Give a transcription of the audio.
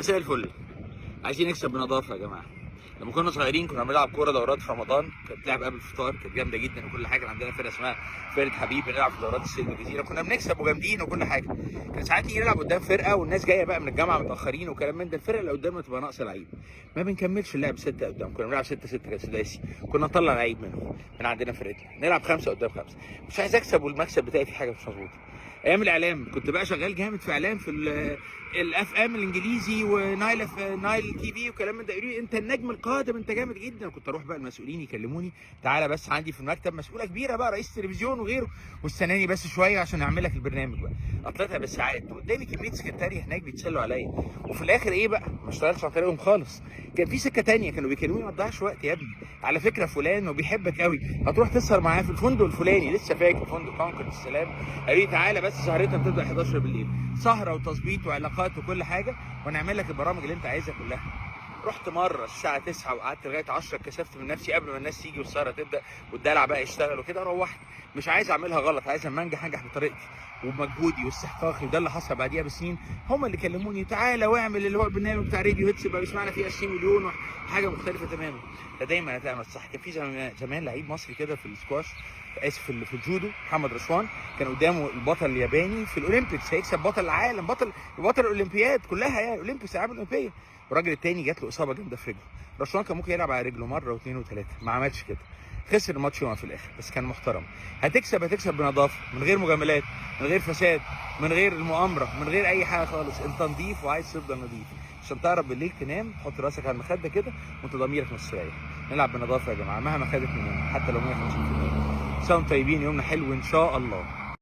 مساء الفل. عايزين نكسب بنظافه يا جماعة. لما كنا صغيرين كنا بنلعب كورة دورات في رمضان، كانت بتلعب قبل الفطار، كانت جامدة جدا وكل حاجة. كان عندنا فرقه اسمها فرقه حبيب، بنلعب في دورات السلم الجزيرة، كنا بنكسب وجامدين وكل حاجة. كان ساعات نيجي نلعب قدام فرقه والناس جاية بقى من الجامعة متاخرين وكلام من ده، الفرقة اللي قدامنا تبقى ناقصه لعيب، ما بنكملش اللعب 6 قدام، كنا بنلعب 6 6 سداسي، كنا نطلع لعيب منهم من عندنا فرقتنا، نلعب 5 قدام 5. مش عايز اكسب والمكسب بتاعي في حاجة مش مظبوطة. ايام الاعلام كنت بقى شغال جامد في اعلام في ال FM الانجليزي ونايل نايل TV وكلام من ده، يقولوا لي انت النجم القادم، انت جامد جدا. كنت اروح بقى المسؤولين يكلموني، تعالى بس عندي في المكتب، مسؤولة كبيرة بقى، رئيس تلفزيون وغيره، واستناني بس شوية عشان اعمل لك البرنامج بقى. اطلعتها بالساعات قدامي كمية سكرتاريه هناك بيتسلوا عليا، وفي الاخر ايه بقى؟ ما اشتغلتش عن طريقهم خالص. كان في سكة تانية، كانوا بيكلموني ما تضيعش وقت يا ابني، على فكرة فلان وبيحبك قوي، هتروح تسهر معاه في الفندق الفلاني، لسه فاكر فندق كونكورد السلام. قالوا لي تعالى بس سهرتنا بتبدا 11 بالليل، سهره وتظبيط وعلاقات وكل حاجة، ونعمل لك البرامج اللي انت عايزها كلها. رحت مرة الساعة 9 وقعدت لغاية 10، اتكسفت من نفسي قبل ما الناس تيجي والسهره تبدا والدلع بقى يشتغل وكده، روحت. مش عايز اعملها غلط، عايز اما انجح انجح بطريقتي وبمجهودي واستحقاقي. وده اللي حصل بعديها بسنين، هم اللي كلموني تعالى واعمل اللي هو البرنامج بتاع راديو هيتس بقى بيسمعنا فيه 20 مليون، حاجة مختلفة تماما. فدايما هتعمل صح. كان في زمان لعيب مصري كده في السكواش، اسف في الجودو، محمد رشوان، كان قدامه البطل الياباني في ال Olympics، هيكسب بطل العالم، بطل الاولمبياد كلها، يعني Olympics، العاب الاولمبية. والراجل التاني جات له اصابه جامدة في رجله، رشوان كان ممكن يلعب على رجله مرة واثنين وثلاثة، ما عملش كده، خسر الماتش يوم في الاخر، بس كان محترم. هتكسب بنظافه، من غير مجاملات، من غير فساد، من غير المؤامرة، من غير اي حاجة خالص. انت نظيف وعايز تفضل نظيف عشان تعرف بالليل تنام، تحط راسك على المخدة كده وانت ضميرك مستريح. نلعب بنظافه يا جماعة مهما خدت مننا، حتى لو 150%. سلام طيبين، يومنا حلو ان شاء الله.